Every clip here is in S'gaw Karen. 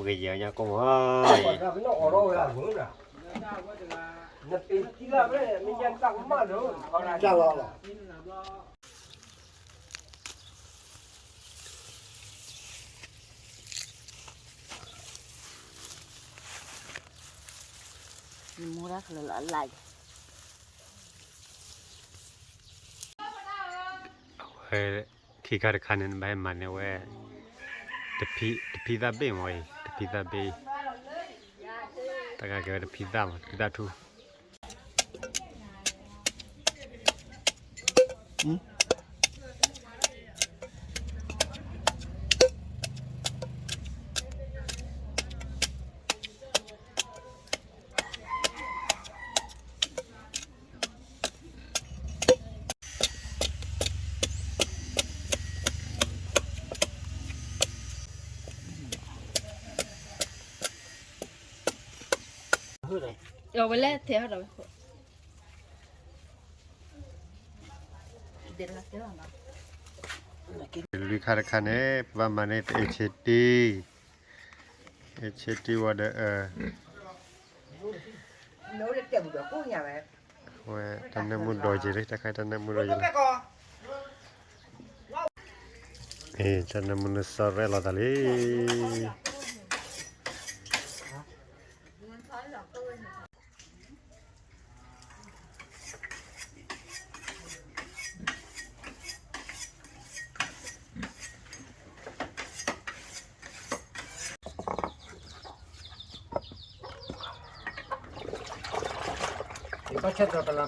ကယဲၢ်ညါကိးမး, အဝဲ ခံခါတခါန့ၣ် နဘၣ်ဟဲမၤန့ၢ်ဝဲ တဖံသၣ်ဘ့ၣ်မး, တဖံသၣ်ဘ့ၣ်, တၢ်ကဲဝဲတဖံသၣ်မး, တဖံသၣ်ထူၣ်. အဝဲလဲၣ်ထဲဟီၣ်ဒီးဝဲ, လွံၢ်ခါတခါန့ၣ် ပဘၣ်မၤန့ၢ်တအ့ၣ်ဆ့တံ, အ့ၣ်ဆ့တံဝံၤဒီး ဝဲတၢ်နၢမူဒီးယံၤလံ, တၢ်ခါတၢ်နၢမူဒီးယံၤလံ, တၢ်နၢမူန့ၣ်စီၤရဲၣ်လီၤသးလံ.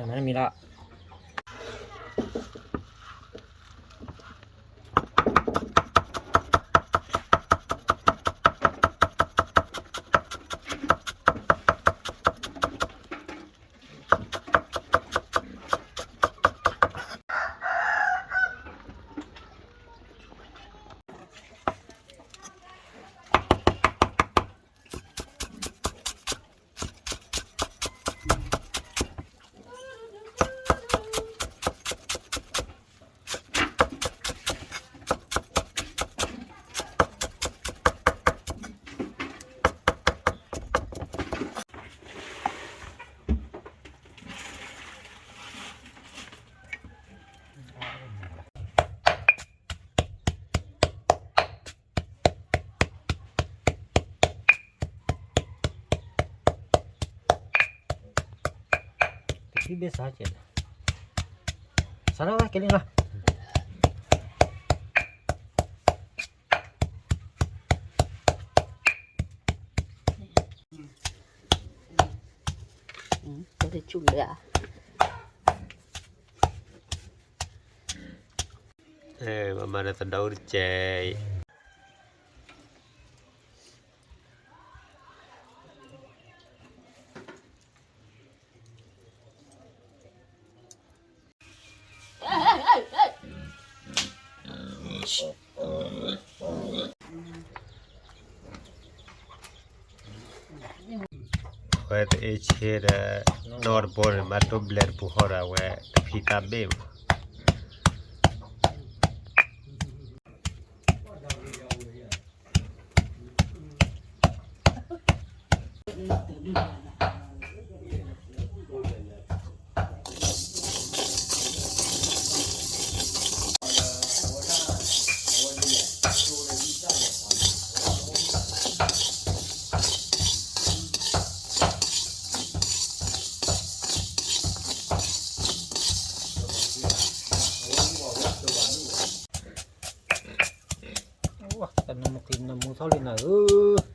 မ့ၢ်လီၤ. တထံၣ်ဘ့ၣ်စးကဲး, စးထီၣ်ဝဲကဲလံနီၤ. တဆူၣ်လၢ မၤမၤဒီးသဒီအိၣ်တကဲးအံၤ အဝဲတအ့ၣ်ဆ့ဒီး ဒီတဘိန့ၣ် ဘၣ်တိၢ်ဘျဲးတပူၤဃီဒီး အဝဲတဖံးတၢ်ဘ့ၣ်မး တနမူၤထီၣ်လံနၤဧၢ,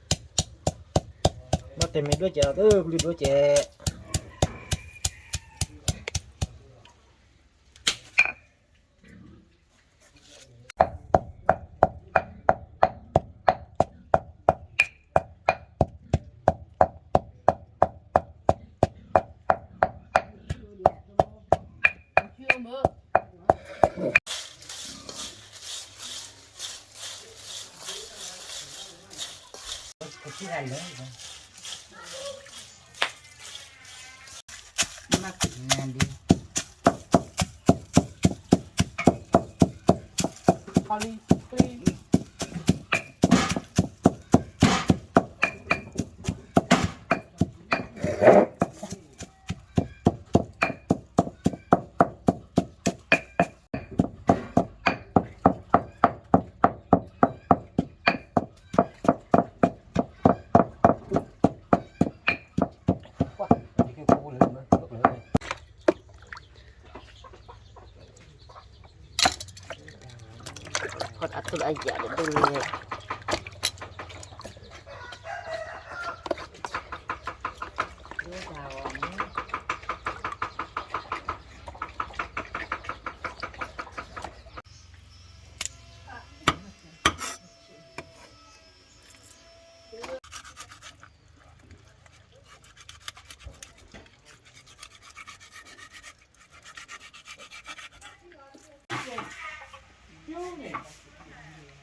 ဘၣ်တဲမ့ၢ်ဒိၣ်ကဲးအီၤ တၢ်ကလုၢ်ဒိၣ်ကဲး.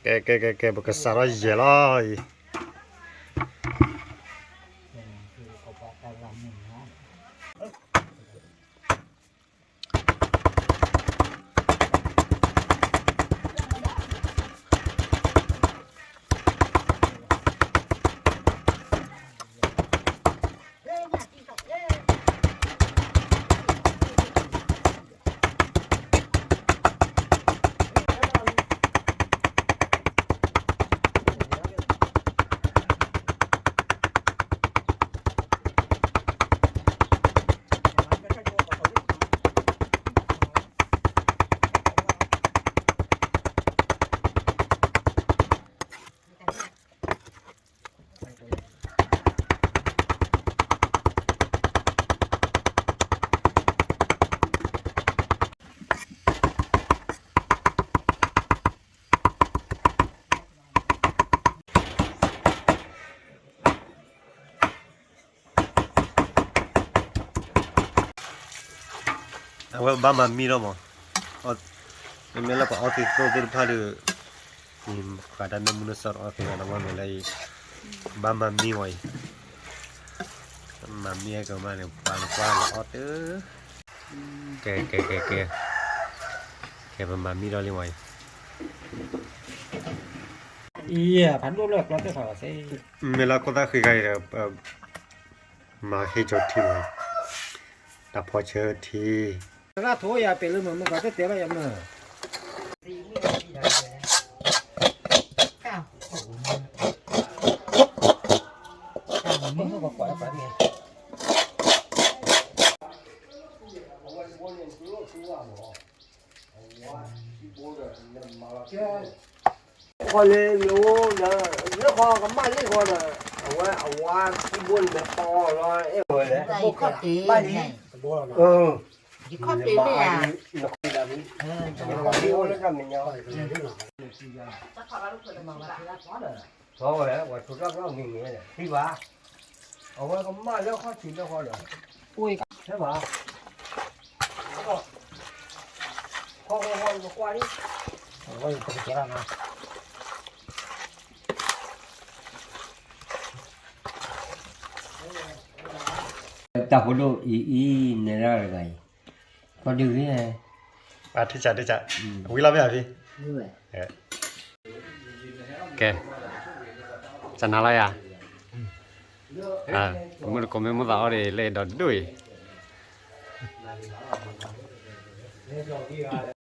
ကဲ ကဲ ကဲ ကဲ ပကစးထီၣ်ယဲၢ်လီၤအံၤ. အဝဲဘၣ်မၤမံလီၤမး, မ့မ့ၢ်လၢပှၤအီသံးသိးသ့ၣ်တဖၣ်ဒီး, ဃးတၢ်နၢမူနၢဆှီအီသံးလီၤ နဝဲမ့ၢ်လၢအံၤ, ဘၣ်မၤမံဝဲအံၤ, မၤမံကမၣ်န့ၣ် ပှၤလၢကွၢ်လၢအီၣ်တၢ်, ကဲ ကဲ ကဲ ကဲ, ကဲ ပမၤမံလီၤလံဝဲအံၤ, မ့ၢ်လၢခိၣ်သၣ်ဃံခါအံၤဒီး မၤဟ့ၣ်ကၠီထံမး, တၢ်ဖီဆၢထံ, တၢ်ထိးယၤပဲာ်လၢမုၢ်မုၢ်ကီး တတဲဘၣ်ယၤမုၢ်, ဃီလၢလၢအိၣ်ဒီး လၢဃီကမၣ်လံဃီဒီး အဝဲအဝါထံဘိန့ၣ်ဒီးတီလီၤ အဲၣ်ဝဲလဲၣ်, ဘၣ်လံ, အၢ ယခီၣ်ပ့ၤမ့ၢ်ဧါ, နခီၣ်ပ့ၤလၢတၢ်မဲာ်ညါ, ထီဝဲဝဲဆိတၢ်ကီၢ်မံၤမံၤန့ၣ် သံဘၣ်, အဝဲကမၣ်လၢခီၣ်ထံးလၢဃီဒီး, အိၣ်ထဲဘၣ်, ခီၣ်ဃီဃီကကွၢ်လံ, တၢ်ဖိဒိၣ်အံၤအံၤ နဲဒၣ်တဂၤအံၤ, ကီၢ်ဒုးဂ့ၤ, အထံၣ်စးထံၣ်စး, ဝံၤလီၤမ့ၢ်ဧါဖံ, ကဲ, စနၤလီၤယၤ, တမုၢ်တကိးမ့ၢ်မိၣ်သးအီၣ်ဒ်လၢဒီးဒိၣ်အံၤ,